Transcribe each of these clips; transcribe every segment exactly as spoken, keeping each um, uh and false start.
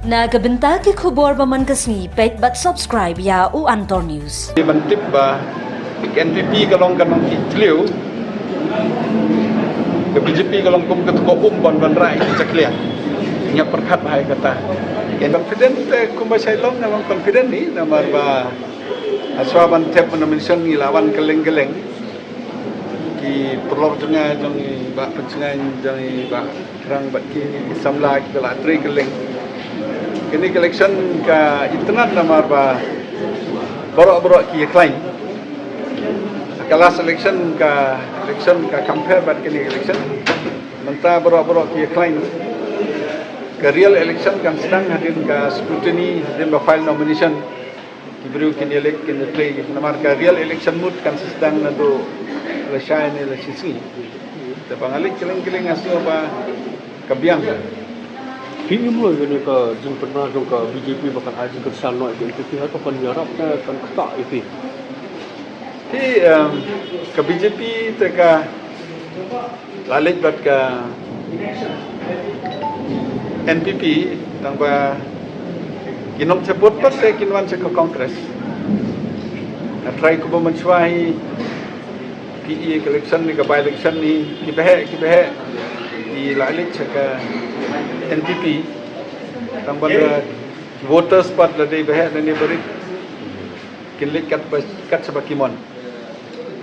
Na ka bynta ki khubor ba man ka sngi, peit bad subscribe ïa u Antor News. Ban tip ba ka N P P ka long ka nongtip thliew, ka B J P ka long kum ka tko um ban ban rai ki chaklia. Nga pyrkhat ba hai kata. Kan confident te kumba shai long nga long confident ni namar ba aswa ban tep nomination ngi la wan kylleng kylleng. Ki paralok jong nga jong i bah Pynsngew jong i bah Krang bad ki samla ki la trei kylleng. Kane ka election ka itynnad namar ba baroh baroh ki ïakhlaiñ. Ka last election ka election ka compare bad kane ka election. Mynta baroh baroh ki ïakhlaiñ. Ka real election kan sdang hadien ka scrutiny hadien ba file nomination. Ki briew kin ïaleit kin trei namar ka real election mut kan sdang naduh lashai ne lashisngi. Te ba nga leit kylleng kylleng nga sngew ba ka biang. Phi im loi kane ka jingpynbna jong ka B J P ba kan ai jingkyrshan noh ïa ka N P P hato kan ïarap ne kan ktah ïa phi. Phi ka B J P te ka La leit bad ka N P P tang ba ki nongthymmai pat te kin wan sha ka Congress. Ka trai kumba mynshuwa hi ki i ka election ni ka by election ni ki behek ki behek ki la leit sha ka N P P tang ba ki voters pat la dei behek na ni barit kin leit kat ba kat sha ba ki mon.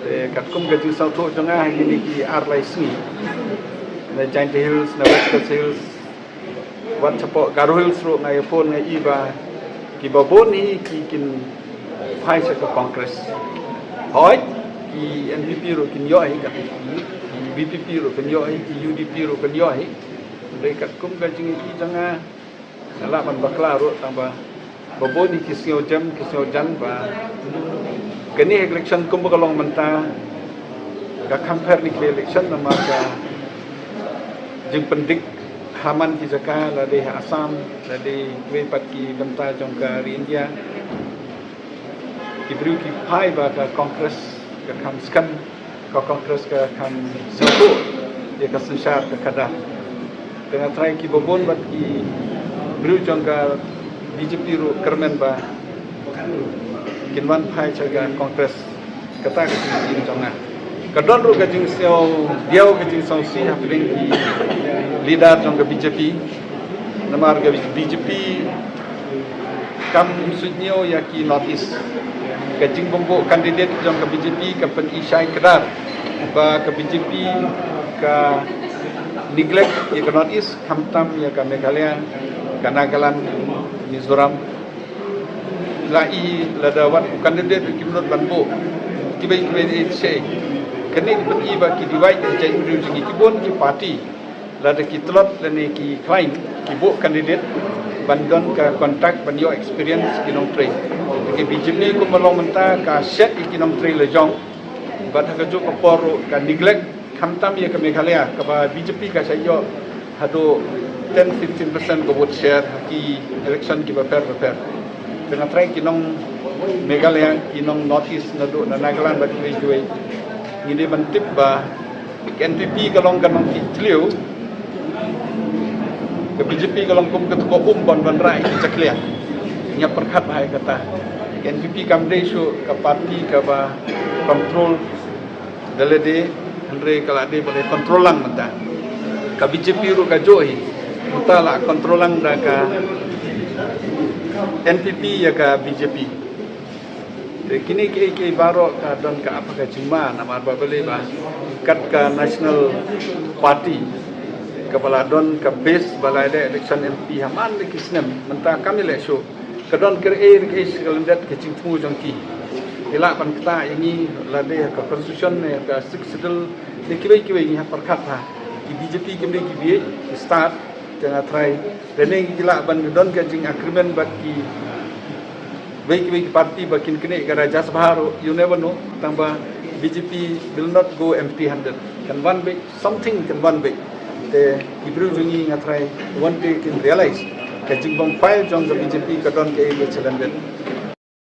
Te katkum ka jingsngewthuh jong nga ha kine ki ar lai sngi na Jaintia Hills na West Khasi Hills wat shapoh Garo Hills ruh nga ïa phone nga i ba kiba bun hi ki kin phai sha ka Congress. Hooid ki N P P ruh kin ïoh hi ka P P, ki V P P ruh kin ïoh hi, ki U D P ruh kin ïoh hi. Hynrei katkum ka jingïohi jong nga Nga lah ban bakla ruh tang ba ba bun ki sngew jem ki sngew jan ba kane election kumba ka long mynta ka compare ni ki election namar ka jingpyndik ha man ki jaka la dei ha Assam la dei kiwei pat ki bynta jong ka ri India ki briew ki phai ba ka Congress ka kham skhem ka Congress ka kham sngewthuh ïa ka synshar ka khadar. Te nga trai kiba bun bad ki briew jong ka B J P ruh kyrmen ba kin wan phai sha ka Congress. Kata ka jingim jong nga. Ka don ruh ka jingsngew diaw ka jingsngewsih hapdeng ki leader jong ka B J P. Namar ka B J P kam suidñiew ïa ki North East. Ka jingbymbuh candidate jong ka B J P ka pyni shai kdar ba ka B J P ka neglect ïa ka North East khamtam ïa ka Meghalaya, ka Nagaland, Mizoram. La i lada wat u candidate kim nud ban buh kiba kiba i shai. Kane ka pyni ba ki divide ïa jait briew jong ki bun ki party. Lada ki tlot lane ki khlaiñ ki buh candidate ban don ka contact ban ïoh experience ki nongtrei. Te ka B J P kumba long mynta ka shet ïa ki nongtrei la jong bad ha kajuh ka por ruh ka neglect khamtam ïa ka Meghalaya kaba B J P ka shah ïoh haduh ten fifteen percent ka vote share ha ki election kiba pher ba pher. Te nga trai ki nong Meghalaya ki nong North East naduh na Nagaland bad kiwei kiwei ngi dei ban tip ba Ka N P P ka long ka nongtip thliew. Ka B J P ka long kum ka tko um ban ban rai ki chaklia. Nga pyrkhat ba hai kata. Ka N P P kam dei shuh ka party kaba control da lade hynrei ka la dei ba dei control lang mynta. Ka B J P ruh ka jong hi mynta la control lang da ka N P P ïa ka B J P. Te kine kiei kiei baroh ka don ka apa ka jingma namar ba balei ba kat ka National Party kaba la don ka base ba la ïaleh election M P ha man la ki snem mynta kam ïaleh shuh. Ka don ka ei ka ei ka lyndet ka jingthmu jong ki. Ki lah ban ktah ïa ngi lade ha ka constitution ne ka Sixth Schedule ne kiwei kiwei ngi ha pyrkhat ha. Ki B J P kim dei ki bieit ki stad. Te nga trai lane ngi lah ban don ka jingagreement bad ki wei ki wei ki party ba kin kane ka Rajya Sabha ruh you never know tang ba B J P will not go empty handed. Kan wan bad something kan wan bad. Te ki briew jong ngi nga trai wan te kin realize ka jingbym fail jong ka B J P ka don ka ei ka challenge.